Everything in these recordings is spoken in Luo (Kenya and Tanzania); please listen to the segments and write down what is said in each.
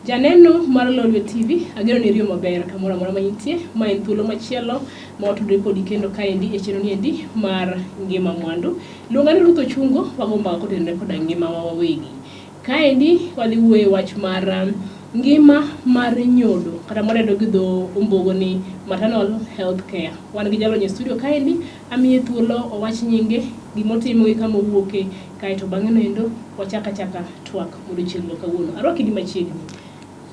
Janeno mar Lolwe TV, ageno ni iriyo maber kamoro amora ma intie. Ma en thuolo machielo ma watudore kodi kendo kaendi e chenro niendi mar ngima mwandu. Luonga ni Ruth Ochungo, wago mbaka kotenore koda ngimawa wawegi. Kaendi wadhi wuoyo e wach mar ngima mar nyodo kata mwadedo gi dho ombogo ni maternal health care. Wan gi jalony e studio kaendi, amiye thuolo owach nyinge, gimotimo gi kama owuoke, kaeto bang'e noendo wachak achaka twak modiochieng' ma kawuono. Arwaki di machiegni.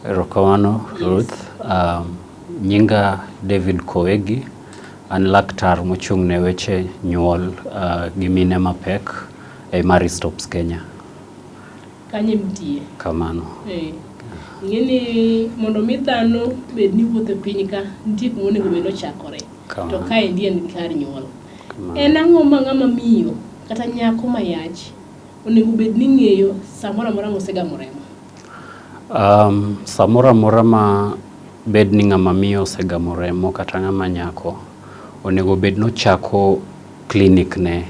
Erokamano Ruth. Nyinga David Kowegi, an laktar mochung' ne weche nyuol gi mine mapek e Marie Stopes Kenya. Kanye mtiye? Kamano. Ing'e ni mondo mi dhano bed ni wuotho e piny ka, nitie kuma onego bed ni ochakore. To kaendi en kar nyuol. En ang'o ma ng'ama miyo kata nyako ma yach onego bed ni ng'eyo samoro amora mosegamo remo? Samoro amora ma bed ni ng'ama miyo osegamo remo kata ng'ama nyako, onego bed ni ochako klinik ne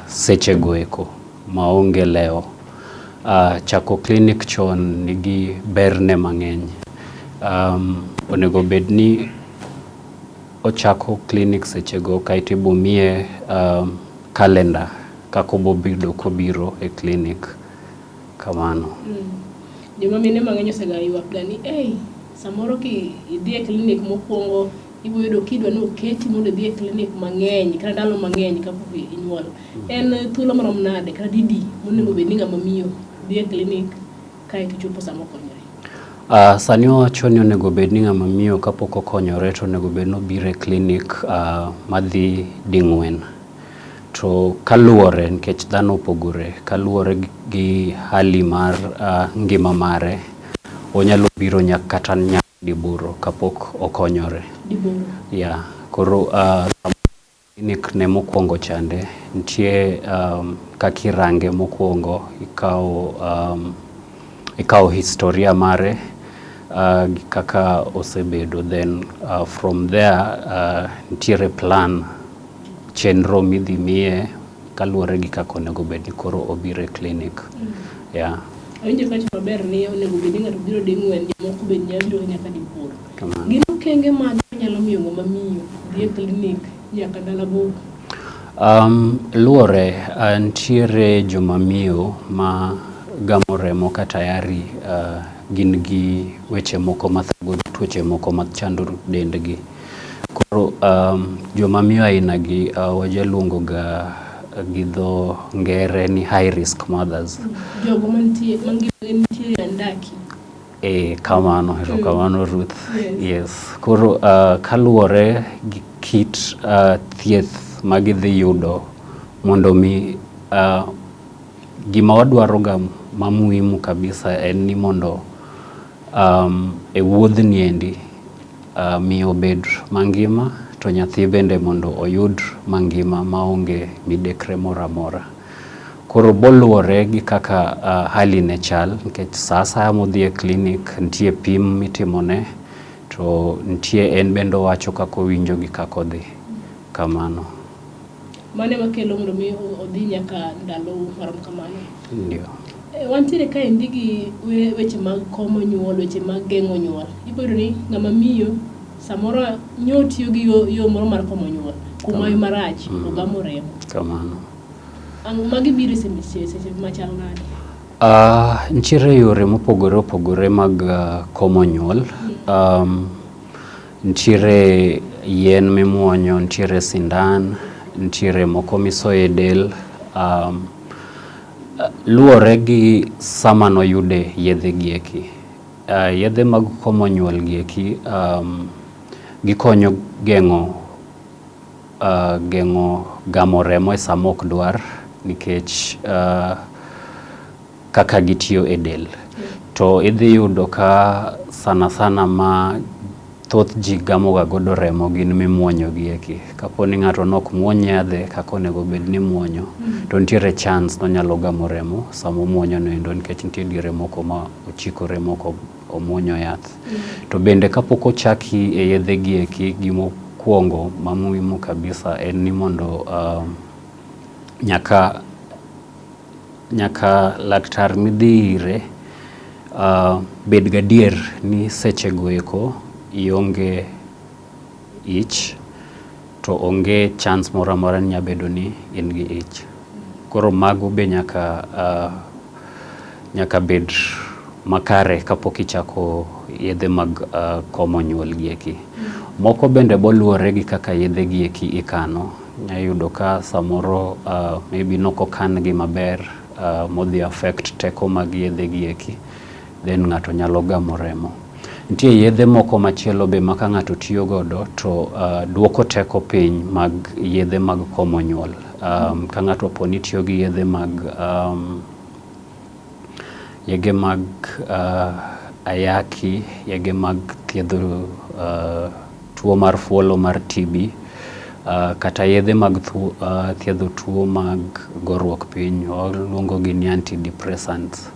sechego eko maonge lewo. Chako klinik chon nigi berne mang'eny. Onego bed ni ochako klinik sechego kaeto ibomiye kalenda kaka obobedo kobiro e klinik kamano. Joma mine mang'eny osega ywak ga ni ei samoro ki idhi e klinik mokwongo ibo yudo kidwa ni oketi mondo idhi e klinik mang'eny kata ndalo mang'eny kapok inyuol. En thuolo marom nade kata didi monego bed ni ng'ama miyo dhi e klinik kaeto chopo sama okonyore? Sani wawacho ni onego bed ni ng'ama miyo kapok okonyore to onego bed ni obiro e klinik madhi ding'wen. To kaluwore nikech dhano opogore, kaluwore gi hali mar ngima mare, onyalo biro nyaka kata nyaka diboro kapok okonyore. Diboro. Yeah, koro klinik ne mokwongo chande, nitie kaka irange mokwongo, ikawo historia mare gi kaka osebedo then from there nitiere plan, chenro midhi miye kaluwore gi kaka onego bed ni koro obiro e klinik. Yeah. Awinjo kawacho maber ni onego bed ni ng'ato biro ding'wen, jomoko be nyalo biro nyaka diboro. Kamano. Gin okenge mage manyalo miyo ng'ama miyo dhi e klinik nyaka ndalo aboro? Luwore, nitiere joma miyo ma gamo remo ka tayari gin gi weche moko mathago tuoche moko machando dendgi. Koro joma miyo aina gi wajaluongo ga gi dho ngere ni high risk mothers. Jogo mantie mangimagi nitie e andaki. Kamano, erokamano Ruth. Yes. Yes. Koro kaluwore gi kit thieth ma gidhi yudo mondo mi gima wadwaro ga ma muhimu kabisa en ni mondo e wuodhni endi miyo obed mangima to nyathi bende mondo oyud mangima maonge midekre moro amora. Koro boluwore gi kaka hali ne chal nikech sa asaya modhi e klinik nitie pim mitimone to nitie en bende owacho kaka owinjo gi kaka odhi. Kamano. Mano ema kelo mondo mi odhi nyaka ndalo marom kamano. Ndio. Wantiere kaendi gi weche mag komo nyuol, weche mag geng'o nyuol. Ibo yudo ni ng'ama miyo samoro nyo tiyo gi yo moro mar komo nyuol, kumayo marach, ogamo remo. Kamano. Magi biro e seche machal nade? Nitiere yore mopogore opogore mag komo nyuol. Nitiere yien mimuonyo, nitiere sindan, nitiere moko misoyo e del. Luwore gi sama noyude yedhe gi eki. Yedhe mag komo nyuol gi eki gikonyo geng'o geng'o gamo remo e sama ok dwar nikech kaka gitiyo e del. To idhi yudo ka sana sana ma thoth ji gamo ga godo remo gin mimuonyo gi eki. Kapo ni ng'ato nok muony yadhe kaka onego bed ni imuonyo, to nitiere chance nonyalo gamo remo sama omuonyo no endo nikech nitie diere moko ma ochikore mok omuonyo yath. To bende kapok ochaki e yedhe gi eki, gimokwongo ma muhimu kabisa en ni mondo nyaka laktar midhi ire Bed gadier ni sechego eko ionge ich to onge chance moro amora ni nyabedo ni in gi ich. Koro mago be nyaka nyaka bed makare kapok ichako yedhe mag komo nyuol gi eki. Moko bende boluwore gi kaka yedhe gi eki ikano. Inya yudo ka samoro maybe nokokan gi maber modhi affect teko mag yedhe gi eki then ng'ato nyalo gamo remo. Nitie yedhe moko machielo be ma ka ng'ato tiyo godo to duoko teko piny mag yedhe mag komo nyuol. Ka ng'ato opo ni tiyo gi yedhe mag yedhe mag ayaki, yedhe mag thiedho tuo mar fuolo mar TB, kata yedhe mag thiedho tuo mag goruok piny, waluongo gi ni antidepressants.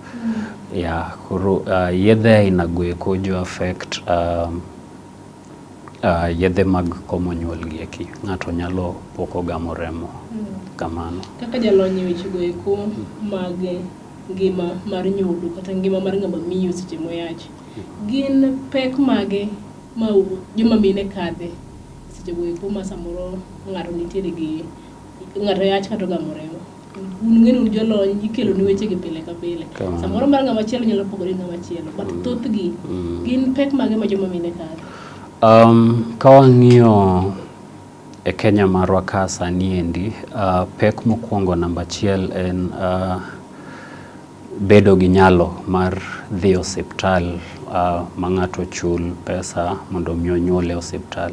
Yeah, koro yedhe aina go eko jo affect yedhe mag komo nyuol gi eki. Ng'ato nyalo po kogamo remo kamano. Kaka jalony e weche go eko mag ngima mar nyodo kata ngima mar ng'ama miyo seche moyach, gin pek mage ma joma mine kadhe seche go eko ma samoro ng'ato nitiere gi ng'ato yach kata ogamo remo? Un ng'eni un jolony ikelo ni weche gi pile ka pile. Samoro mar ng'ama chielo nyalo pogore gi ng'ama chielo, but thothgi gin pek mage ma joma mine kadhe? Ka wang'iyo e Kenya marwa ka sani endi, pek mokwongo namba achiel en bedo gi nyalo mar dhi osiptal ma ng'ato chul pesa mondo mi onyuol e osiptal.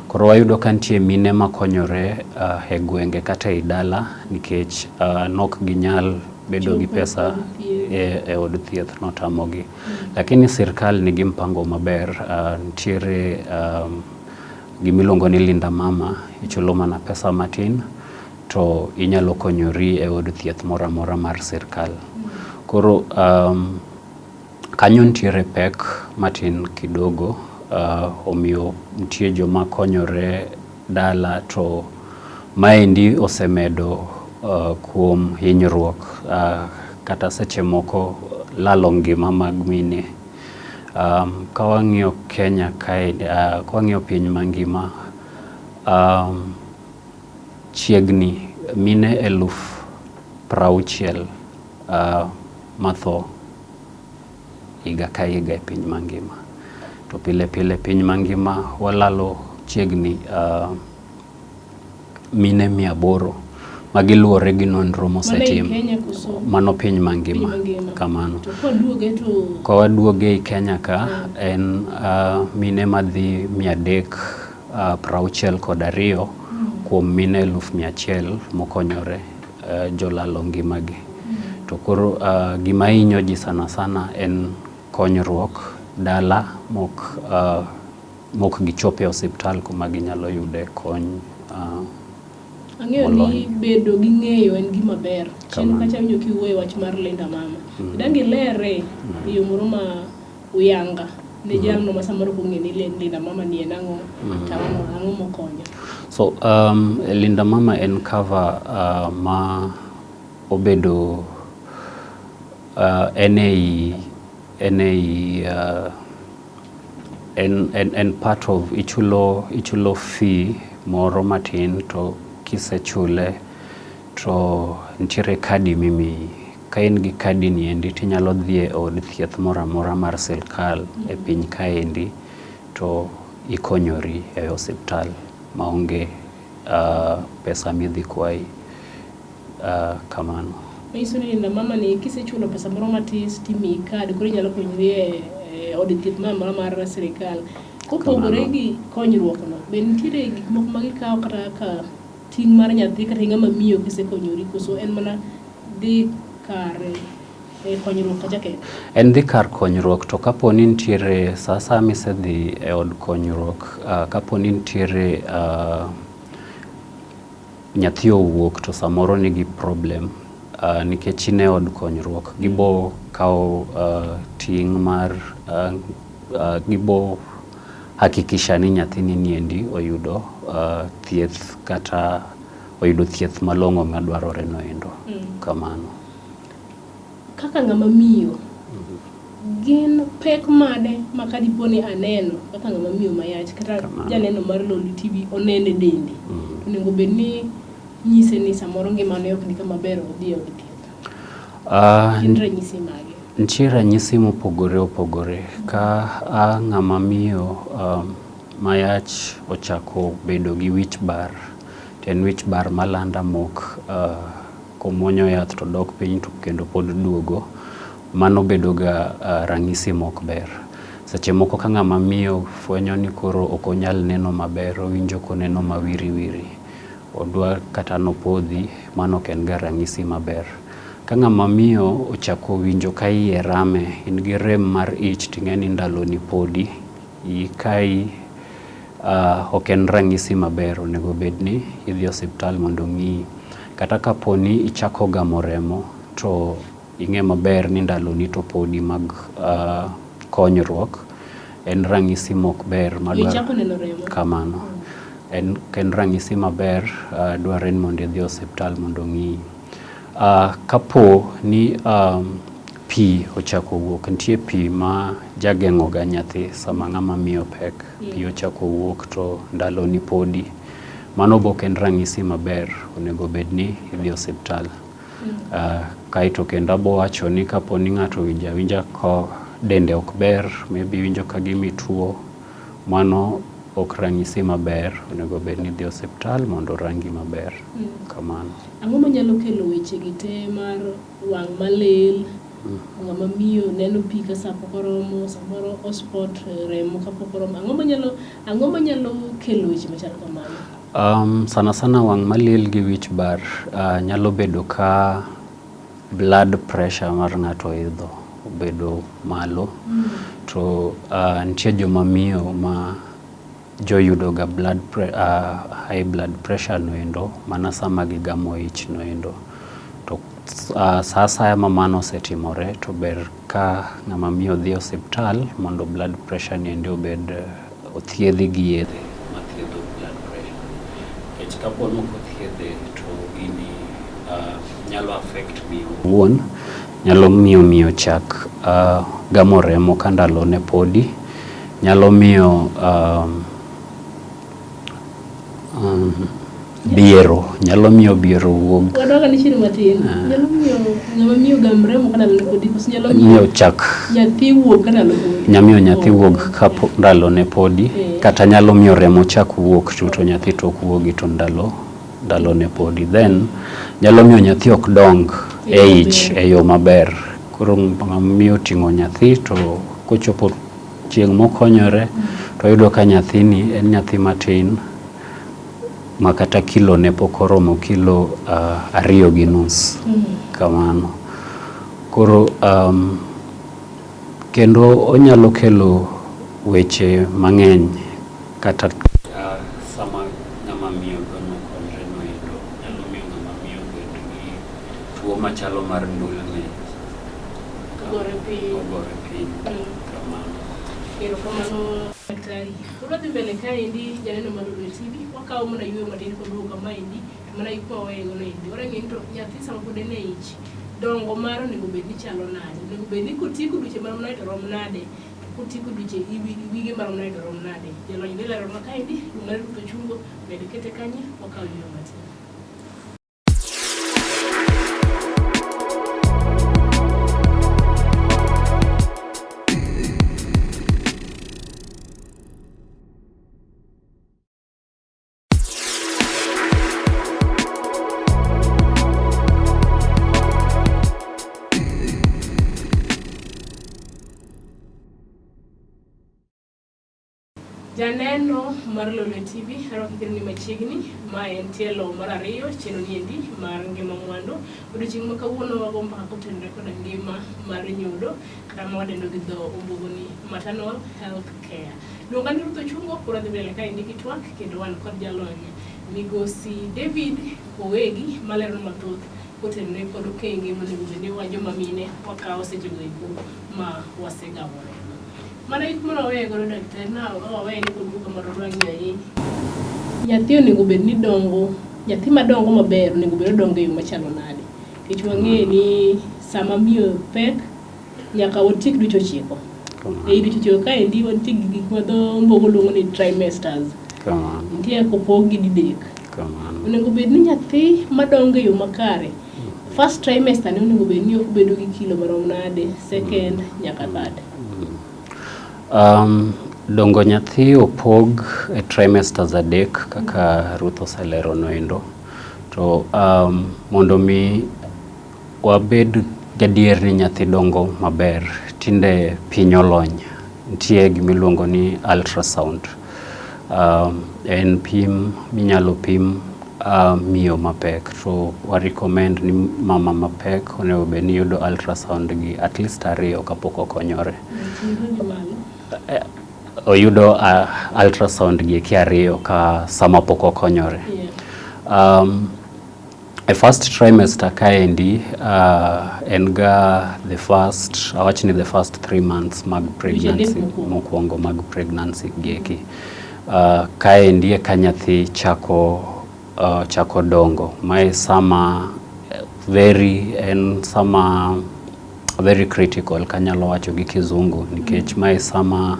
Koro wayudo ka nitie mine makonyore e gwenge kata ei dala nikech nok ginyal bedo gi pesa e od thieth notamogi. Lakini sirkal nigi mpango maber, nitiere gimiluongo ni Linda Mama, ichulo mana pesa matin to inyalo konyori e od thieth moro amora mar sirkal. Koro kanyo nitiere pek matin kidogo, omiyo nitie joma konyore dala to maendi osemedo kuom hinyruok kata seche moko lalo ngima mag mine. Ka wang'iyo Kenya kae, ka wang'iyo piny mangima, chiegni mine 60,000 matho higa ka higa e piny mangima. To pile pile piny mangima walalo chiegni mine 800 magi luwore gi nonro mosetim. Mano piny mangima kamano. Ka waduoge ei Kenya ka en mine madhi 362 kuom mine 100,000 mokonyore jolalo ngimagi. To koro gima hinyo ji sana sana en konyruok dala mok gichopo e osiptal kuma ginyalo yude kony. Ang'eyo ni bedo gi ng'eyo en gima ber. Chien kacha awinjo kiwuoyo e wach mar Linda Mama. Dang' ilere e yo moro ma uyanga ne jalno ma samoro ok ong'e ni Linda Mama ni en ang'o to ang'o mokonyo. So Linda Mama en cover ma obedo en ei en part of ichulo fee moro matin to kisechule to nitiere kadi mimiyi. Ka in gi kadi ni endi tinyalo dhi e od thieth moro amora mar sirkal e piny kaendi to ikonyori e osiptal maonge pesa midhi kwayi kamano. Manyiso ni Linda Mama ni kisechulo pesa moro matis timiyi kad koro inyalo konyori e od thieth moro amora mar sirkal. Kopogore gi konyruok no, be nitiere gik moko ma gikawo kata kaka ting' mar nyathi kata ng'ama miyo kisekonyori koso en mana dhi kar konyruok kacha kende? En dhi kar konyruok to kapo ni nitiere sa asaya misedhi e od konyruok, kapo ni nitiere nyathi owuok to samoro nigi problem nikech in e od konyruok, gibo kawo ting' mar gibo hakikisha ni nyathini niendi oyudo thieth kata oyudo thieth malong'o madwarore no endo. Kamano. Kaka ng'ama miyo, Gin pek mane ma kadipo ni aneno kaka ng'ama miyo mayach kata Kamano. janeno mar Lolwe TV onene dende onego bed ni nyise ni samoro ngimane ok ni kama ber odhi e od thieth. Gin ranyisi mage? Nitie ranyisi mopogore opogore. Ka ng'ama miyo mayach ochako bedo gi wich bar, to en wich bar malanda mok komuonyo yath to dok piny to kendo pod duogo, mano bedo ga ranyisi mok ber. Seche moko ka ng'ama miyo fwenyo ni koro ok onyal neno maber, owinjo koneno ma wiri wiri, odwa kata nopodhi, mano ok en ga ranyisi maber. Ka ng'ama miyo ochako winjo ka iye rame, in gi rem mar ich ting'e ni ndaloni podi, iyi kayi, ok en ranyisi maber, onego bed ni idhi osiptal mondo ong'iyi. Kata kapo ni ichako gamo remo to ing'e maber ni ndaloni to podi mag konyruok, en ranyisi mok ber madwaro Ichako neno remo. kamano. En, en ranyisi maber dwarre ni mondo idhi osiptal mondo ong'iyi. Kapo ni pi ochako wuok, nitie pi ma jageng'o ga nyathi sama ng'ama miyo pek, pi ochako wuok to ndaloni podi, mano be ok en ranyisi maber, onego bed ni idhi osiptal. Kaeto kendo abo wacho ni kapo ni ng'ato owinjo awinja ka dende ok ber, maybe iwinjo ka gima ituo, mano ok ranyisi maber, onego bed ni idhi osiptal mondo orangi maber. Kamano. Ang'o manyalo kelo weche gi te mar wang' malil, ng'ama miyo neno pi ka sa pok oromo, samoro o spot remo kapok oromo. Ang'o manyalo ang'o manyalo kelo weche machal kamano? Sana sana wang' malil gi wich bar nyalo bedo ka blood pressure mar ng'ato oidho obedo malo to nitie joma miyo ma joyudo ga blood high blood pressure noendo mana sama gigamo ich noendo. To sa asaya ma mano osetimore to ber ka ng'ama miyo dhi osiptal mondo blood pressure niendi obed othiedhi gi yedhe mathiedho blood pressure. Nikech kapo ni ok othiedhe to gini nyalo affect miyo owuon, nyalo miyo miyo chak gamo remo ka ndalone podi, nyalo miyo biero, nyalo miyo biero wuog. Wadok ane chien matin. Nyalo miyo ng'ama miyo gam remo ka ndalone podi koso nyalo miyo Miyo chak nyathi wuog ka ndalo podi? nyalo miyo nyathi wuog ka ndalone podi, kata nyalo miyo remo chak wuok to nyathi to ok wuogi to ndalo ndalone podi. Then nyalo miyo nyathi ok dong e ich e yo maber. Koro ng'ama miyo oting'o nyathi to kochopo chieng' mokonyore to oyudo ka nyathini en nyathi matin ma kata kilo ne pok oromo kilo 2.5 kamano. Koro kendo onyalo kelo weche mang'eny kata sama ng'ama miyo dwa konyre noendo nyalo miyo ng'ama miyo bed gi tuo machalo mar ndulme. Ogore piny. Ogore piny. Kamano. Erokamano daktari. Koro wadhi mbele kaendi janeno mar Lolwe TV, wakawo mana yueyo matin kwaduogo kamaendi to mana gi kuma waweye gono endi. Warang'e ni to nyathi sama pod en e ich, dongo mare onego bed ni chalo nade? Onego bed ni kotieko dweche marom nade to rom nade? To kotieko dweche wige marom nade to rom nade? Jalony dhi leronwa kaendi, luong mana Ruth Ochungo, med kete kanyo, wakawo yueyo matin. Janeno mar Lolwe TV, arwaki kendo ni machiegni. Ma en tielo mar ariyo, chenro ni endi mar ngima mwandu. Odiochieng' ma kawuono wago mbaka kotenore koda ngima mar nyodo, kata ma wadendo gi dho ombugu ni maternal health care. Luonga ni Ruth Ochungo, koro adhi mbele kaendi gi twak, kendo wan kod jalony migosi David Owegi malero mathoth kotenore kod okenge monego bed ni wan joma mine wakawo sechego eko ma wasegamo remo. Mana gik mane waweye godo daktari na waweye ni kod duka mar odwa ng'iyo ahinya. Nyathi onego bed ni dongo, nyathi madongo maber onego bed ni odongo e yo machalo nade? Nikech wang'eyo ni sama miyo pek, Nyaka watiek dweche 9. Ei dweche 9 kaendi wantie gi gik ma dho mbogo luongo ni trimesters. Kamano. Nitie kaka opog gi didek. Kamano. Onego bed ni nyathi madongo e yo makare, first trimester ne onego bed ni obedo gi kilo marom nade, second nyaka third. Dongo nyathi opog e trimesters adek kaka Ruth oselero noendo. To mondo mi wabed gadier ni nyathi dongo maber, tinde piny olony. Nitie gimiluongo ni ultrasound. En pim minyalo pim miyo mapek. To wa recommend ni mama mapek onego bed ni yudo ultrasound gi at least 2 kapok okonyore. Oyudo ultrasound gi eki 2 ka sama pok okonyore. E first trimester kaendi en ga the first, awach ni the first 3 months mag pregnancy, mokwongo mag pregnancy gieki. Kaendi eka nyathi chako dongo. Mae sama very, en sama very critical kanyalo wacho gi kizungu nikech mae sama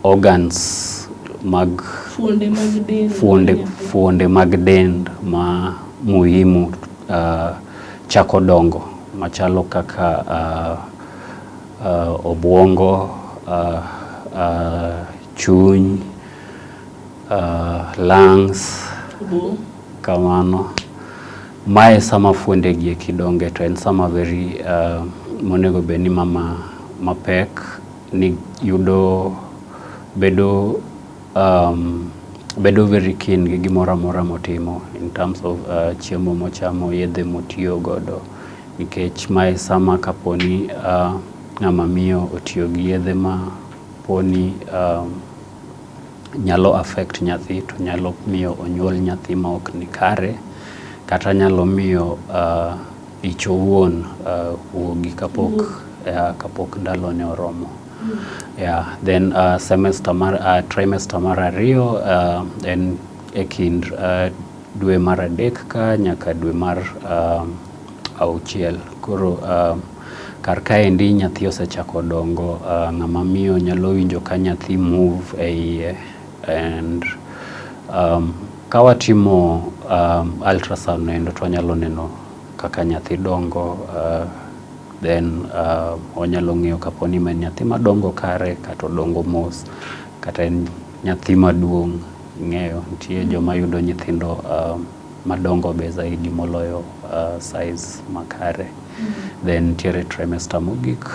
organs mag fuonde mag dend, fuonde mag dend ma muhimu chako dongo machalo kaka obwongo, chuny, lungs, kamano. Mae sama fuonde gi eki donge to en sama very monego bed ni mama mapek ni yudo bedo bedo very keen gi gimoro amora motimo in terms of chiemo mochamo, yedhe motiyo godo, nikech mae sama kaponi ng'ama miyo otiyo gi yedhe ma poni nyalo affect nyathi to nyalo miyo onyuol nyathi ma ok ni kare, kata nyalo miyo ich owuon wuogi kapok ndalone oromo. Yeah, then semester mar trimester mar 2 en e kind dwe mar 3 ka nyaka dwe mar 6. Koro kar kaendi nyathi osechako dongo, ng'ama miyo nyalo winjo ka nyathi move e iye and ka watimo ultrasound noendo to wanyalo neno kaka nyathi dongo, then wanyalo ng'iyo kaponi ma en nyathi madongo kare kata odongo mos kata en nyathi maduong'. Ing'eyo nitie joma yudo nyithindo madongo be zaidi moloyo size makare. Then nitiere trimester mogik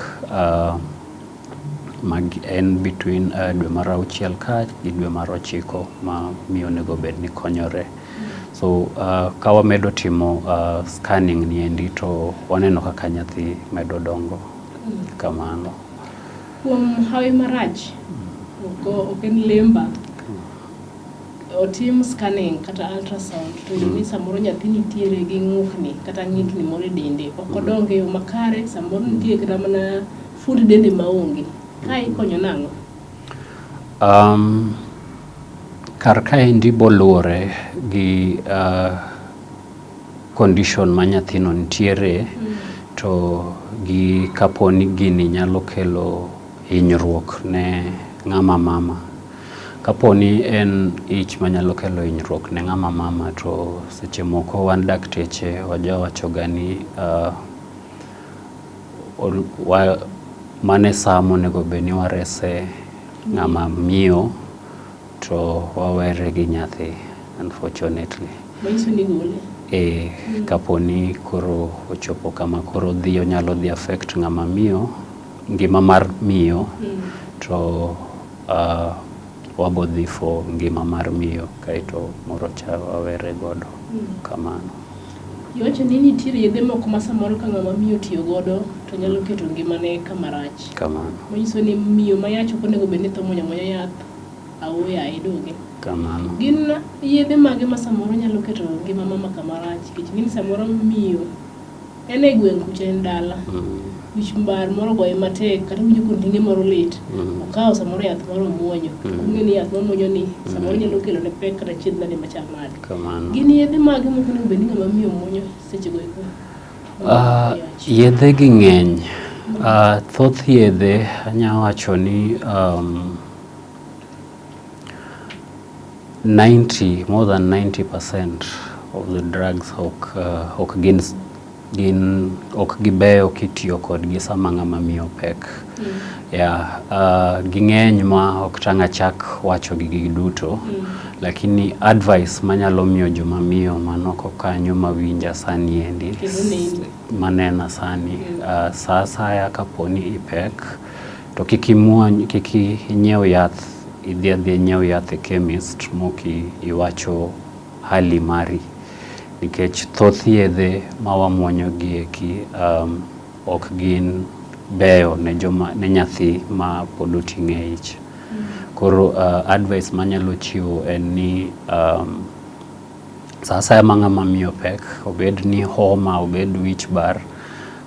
mag en between dwe mar 6 ka gi dwe mar 9 ma miyo onego bed ni konyore. So ka wamedo timo scanning ni endi to waneno kaka nyathi medo dongo. Kamano. Kuom hawi marach, ok en lemba, otim scanning kata ultrasound to yudo ni samoro nyathi nitiere gi ng'ukni kata ng'ikni moro e dende, ok odong e yo makare, samoro nitie kata mana fuond dende maonge. Kae ikonyo nang'o? Kar kaendi boluwore gi condition ma nyathino nitiere, to gi kaponi gini nyalo kelo hinyruok ne ng'ama mama. Kaponi en ich manyalo kelo hinyruok ne ng'ama mama to seche moko wan dakteche wajawachoga ni mane sa monego bed ni warese ng'ama miyo to wawere gi nyathi unfortunately. Manyiso ni gole. Kaponi koro ochopo kama koro dhi onyalo dhi affect ng'ama miyo, ngima mar miyo, to wabo dhi for ngima mar miyo kaeto moro cha wawere godo. Kamano. Iwacho ni nitiere yedhe moko ma samoro ka ng'ama miyo otiyo godo to nyalo keto ngimane kama rach. Kamano. Manyiso ni miyo ma yach ok onego bed ni tho muonyo amuonya yath aoyaye donge. Kamano. Gin yedhe mage ma samoro nyalo keto ngima mama kama rach? Nikech ing'e ni samoro miyo en e gweng' kucha en dala. Wich bar moro ogoye matek kata owinjo ka onding'e moro lit. Okawo samoro yath moro omuonyo. Ong'e ni yath momuonyo ni samoro nyalo kelo ne pek kata chiedh nade machal nade. Kamano. Gin yedhe mage mok onego bed ni ng'ama miyo muonyo seche go eko? Yedhe gi ng'eny. Thoth yedhe anya wacho ni 90, more than 90% of the drugs ok gin ok gibeyo kitiyo kodgi sama ng'ama miyo pek. Yeah, ging'eny ma ok tang' achak wacho gigi duto. Lakini advice manyalo miyo joma miyo manoko kanyo mawinja sani endi Kendo neni. Manena sani, sa asaya kaponi ipek to kik imuony, kik inyiew yath, idhi adhiya inyiew yath e chemist mok iwacho hali mari, nikech thoth yedhe ma wamuonyo gi eki ok gin beyo ne joma ne nyathi ma pod oting'o e ich. Koro advice manyalo chiwo en ni sa asaya ma ng'ama miyo pek, obed ni homa, obed wich bar,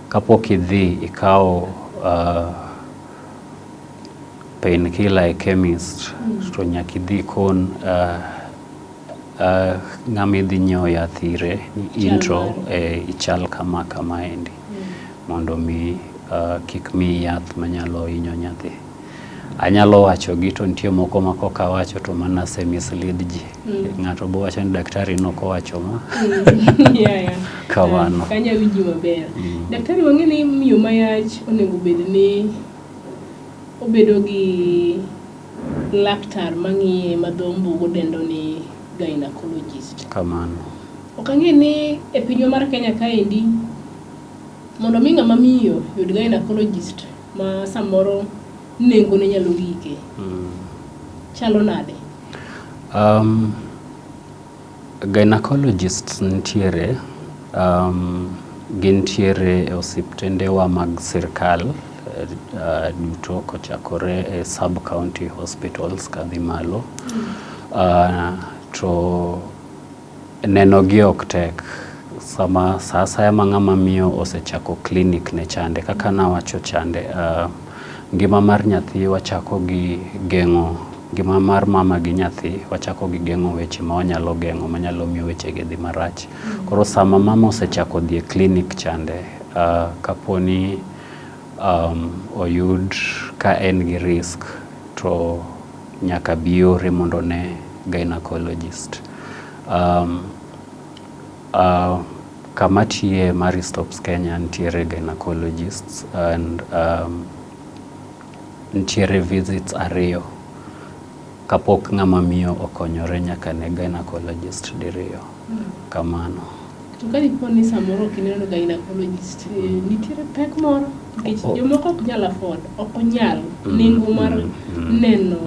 kapok idhi ikawo painkiller e chemist, to nyaka idhi ikon ng'ama idhi nyiewo yath ire ni intro ichal kama kama endi, mondo mi kik miyi yath manyalo hinyo nyathi. Anyalo wacho gi to nitie moko ma kok awacho to mana ase mislead ji. Ng'ato bo wacho ni daktari nok owacho ma. Kamano. Kanyo awinji maber. Daktari, wang'e ni miyo mayach onego bed ni obedo gi laktar mang'iye ma dho mbugu dendo ni gynecologist. Kamano. Ok ang'e ni e pinywa mar Kenya kaendi, mondo mi ng'ama miyo yud gynecologist ma samoro nengo ne nyalo gike, chalo nade? Gynecologists nitiere, gintiere e osiptendewa mag sirkal duto kochakore e sub county hospitals kadhi malo. To neno gi ok tek. Sama sa asaya ma ng'ama miyo osechako clinic ne chande, kaka nawacho chande, ngima mar nyathi wachako gi geng'o, ngima mar mama gi nyathi wachako gi geng'o weche ma wanyalo geng'o manyalo miyo weche gi dhi marach. Koro sama mama osechako dhi e clinic chande, kaponi oyud ka en gi risk, to nyaka bi ore mondo one gynecologist. Kama tiye Marie Stopes Kenya nitiere gynecologists and nitiere visits ariyo kapok ng'ama miyo okonyore, nyaka ne gynecologist diriyo. Kamano. To ka dipo ni samoro ok ineno gynecologist, nitiere pek moro? Nikech jomoko ok nyal afford, ok onyal nengo mar neno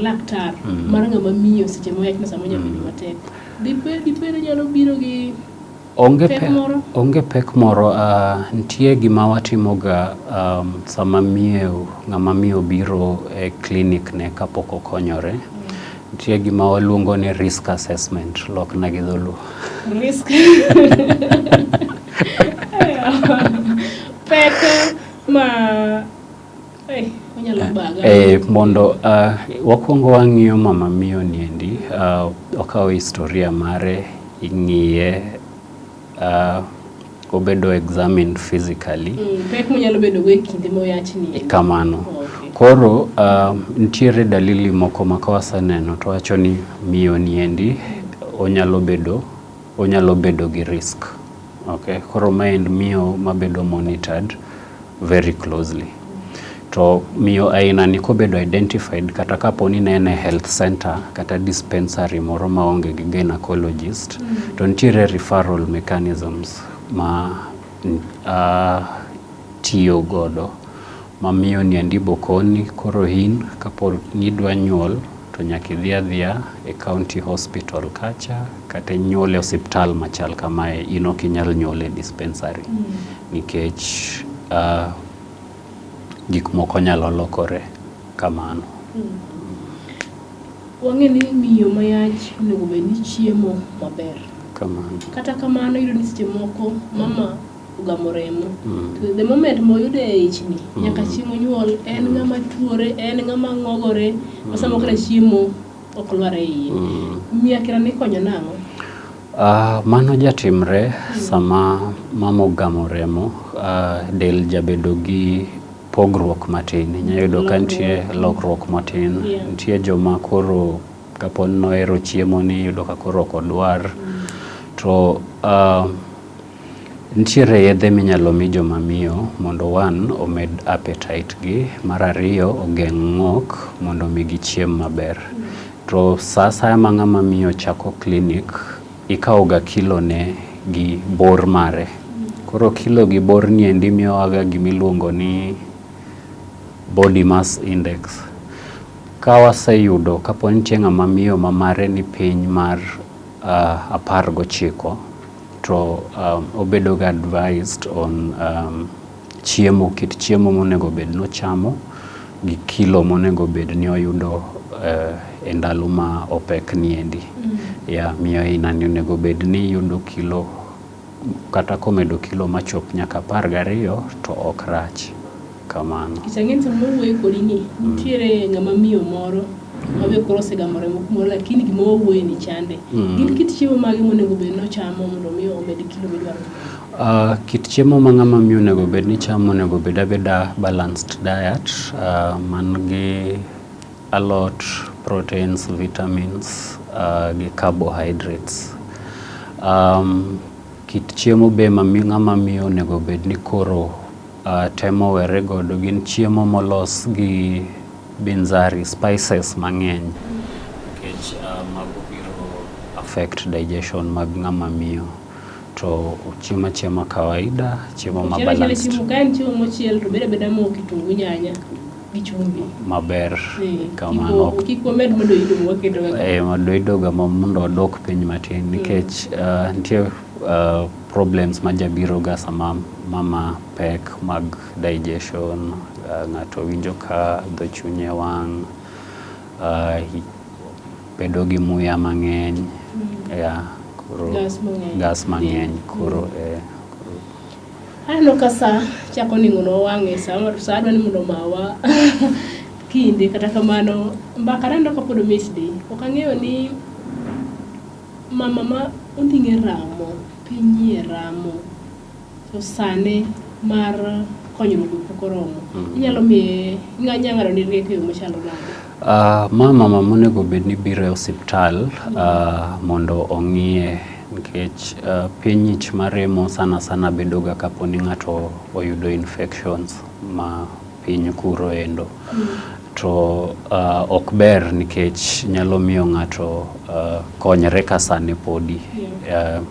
laktar mar ng'ama miyo seche moyach no samoro nyalo bedo matek. Dibed nyalo biro gi Onge pek pek moro? Onge pek moro. Nitie gima watimoga sama miyo, ng'ama miyo biro e clinic ne kapok okonyore. Nitie gima waluongo ni risk assessment, lokna gi dholuo. Risk. Pek ma onyalo baga. Mondo wakwongo wang'iyo mama miyo niendi, wakawo historia mare, ing'iye, obedo examined physically. Pek monyalo bedo go e kinde moyach ni. Kamano. Okay. Koro nitiere dalili moko ma ka waseneno to wacho ni miyo niendi onyalo bedo gi risk. Okay. Koro ma en miyo mabedo monitored very closely. To miyo aina ni kobedo identified, kata kapo ni ne en e health center kata dispensary moro maonge gi gynecologist, to nitiere referral mechanisms ma tiyo godo ma miyo niendi bokoni koro in kapo ni idwa nyuol to nyaka idhi adhiya e county hospital kacha kata inyuol e osiptal machal kamae, in ok inyal nyuol e dispensary nikech gik moko nyalo lokore kamano. Wang'e ni miyo mayach onego bed ni chiemo maber. Kamano. Kata kamano, iyudo ni seche moko mama ogamo remo. To the moment moyudo e ichni, nyaka chieng' onyuol, en ng'ama tuore, en ng'ama ng'ogore, ma samoro kata chiemo ok lwar e iye. Miakra ni konyo nang'o? Mano jatimre sama mama ogamo remo, del jabedo gi pogruok matin. Inya yudo ka nitie lokruok matin. Nitie joma koro kapo ni nohero chiemo ni iyudo ka koro ok odwar. To nitiere yedhe minyalo mi joma miyo mondo one omed appetite gi, mar ariyo ogeng' ng'ok mondo mi gichiem maber. To sa asaya ma ng'ama miyo chako klinik, ikawo ga kilo ne gi bor mare. Koro kilo gi bor ni endi miyowa ga gima iluongo ni body mass index. Ka waseyudo kapo ni nitie ng'ama miyo ma mare ni piny mar 19 to obedo ga advised on chiemo, kit chiemo monego bed ni ochamo gi kilo monego bed ni oyudo e ndalo ma opek niendi. Yeah, miyo aina ni onego bed ni yudo kilo kata komedo kilo machop nyaka 12 to ok rach. Kamano. Nikech ang'e ni sama wawuoyo kodi ni, nitiere ng'ama miyo moro ma be koro osegamo remo kumoro lakini gima wawuoye ni chande. Gin kit chiemo mage monego bed ni ochamo mondo mi omed kilo midwaro? Kit chiemo ma ng'ama miyo onego bed ni chamo onego bed abeda balanced diet man gi alot, proteins, vitamins gi carbohydrates. Kit chiemo be ma ng'ama miyo onego bed ni koro temo were godo gin chiemo molos gi binzari, spices mang'eny nikech mago biro affect digestion mag ng'ama miyo. To ochiemo achiema kawaida, chiemo ma Ochiel achiela balanced chiemo, ka en chiemo mochiel to bed abeda mo kitungu nyanya gi chumbi. Maber kamano. Kik wamed madoido mwaketo ga. Madoido ga mondo wadok piny matin nikech nitie problems ma jabiro ga sama mama pek mag digestion, ng'ato winjo ka dho chunye wang', bedo gi muya mang'eny, yeah, koro Gas mang'eny. Gas mang'eny koro koro Aneno ka sa chako ning'onwa wang'e sa sa dwa ni mondo omawa kinde kata kamano mbaka aneno ka pod omit ndi. Ok ang'eyo ni mama ma onding'e ramo, piny iye ramo to sane mar konyruok be pok oromo. Inyalo miye inya ng'ado ne rieko e yo machalo nade? Ma mama monego bed ni biro e osiptal mondo ong'iye nikech piny ich maremo sana sana bedo ga kapo ni ng'ato oyudo infections ma piny kuro endo. To ok ber nikech nyalo miyo ng'ato konyre ka sane podi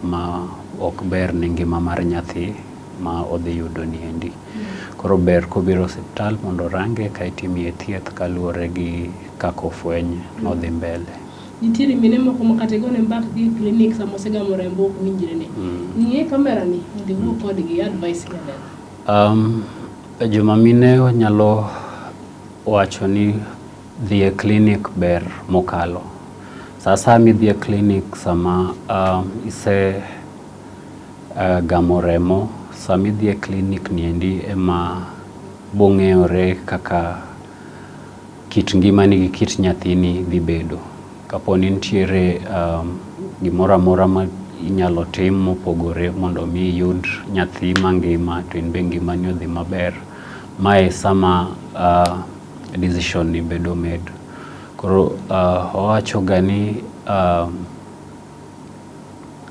ma ok ber ne ngima mar nyathi ma odhi yudo niendi. Koro ber kobiro e osiptal mondo orange kaeto imiye thieth kaluwore gi kaka ofweny nodhi mbele. Nitiere mine moko ma kata igone mbaka gi e klinik sama osegamo rembo ok winjre ne. Ng'iye kamera ni mondo iwuo kodgi advice gi ane. Joma mine nyalo wacho ni dhi e klinik ber mokalo. Sa asaya midhi e klinik sama ise gamo remo, sama idhi e klinik niendi ema bong'eyore kaka kit ngimani gi kit nyathini dhi bedo. Kapo ni nitiere gimoro amora ma inyalo tim mopogore mondo mi iyud nyathi mangima to in be ngimani odhi maber, mae e sama decision ni bedo made. Koro wawacho ga ni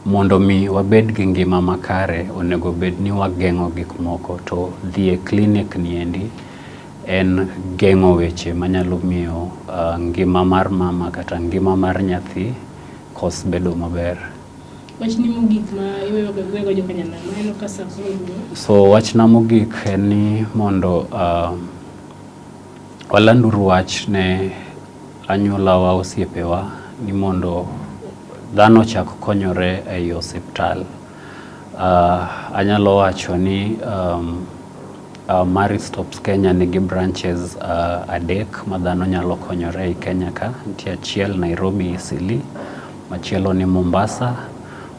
mondo mi wabed gi ngima makare, onego bed ni wageng'o gik moko to dhi e klinik niendi en geng'o weche manyalo miyo ngima mar mama kata ngima mar nyathi kos bedo maber. Wachni mogik ma iweyo wego jokanyanam aneno ka sa koro rumo. So wachna mogik en ni mondo walanduru wach ne anyuolawa, osiepewa ni mondo dhano ochak konyore ei osiptal. Anyalo wacho ni Marie Stopes Kenya nigi branches 3 ma dhano nyalo konyore ei Kenya ka. Nitie achiel Nairobi Eastleigh, machielo ni Mombasa,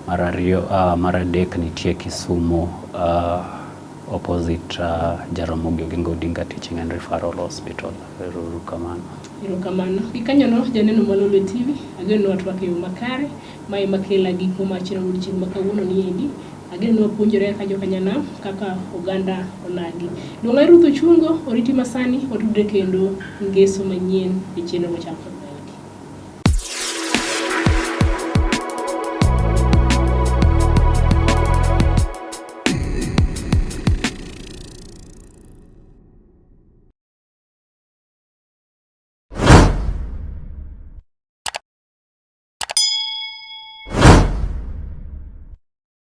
mar ariyo mar adek nitie Kisumu. Opposite Jaramogi Oginga Odinga Teaching and Referral Hospital. Ero uru kamano. Erokamano. Gikanyono janeno ma Lolwe TV, ageno ni watwak e yo makare. Mae ema kela giko mar chenro odiochieng' ma kawuono ni endi. Ageno ni wapuonjore kaka jokanyanam, kaka oganda onagi. Luonga Ruth Ochungo, oriti masani, watudre kendo ngeso manyien e chenro mochako.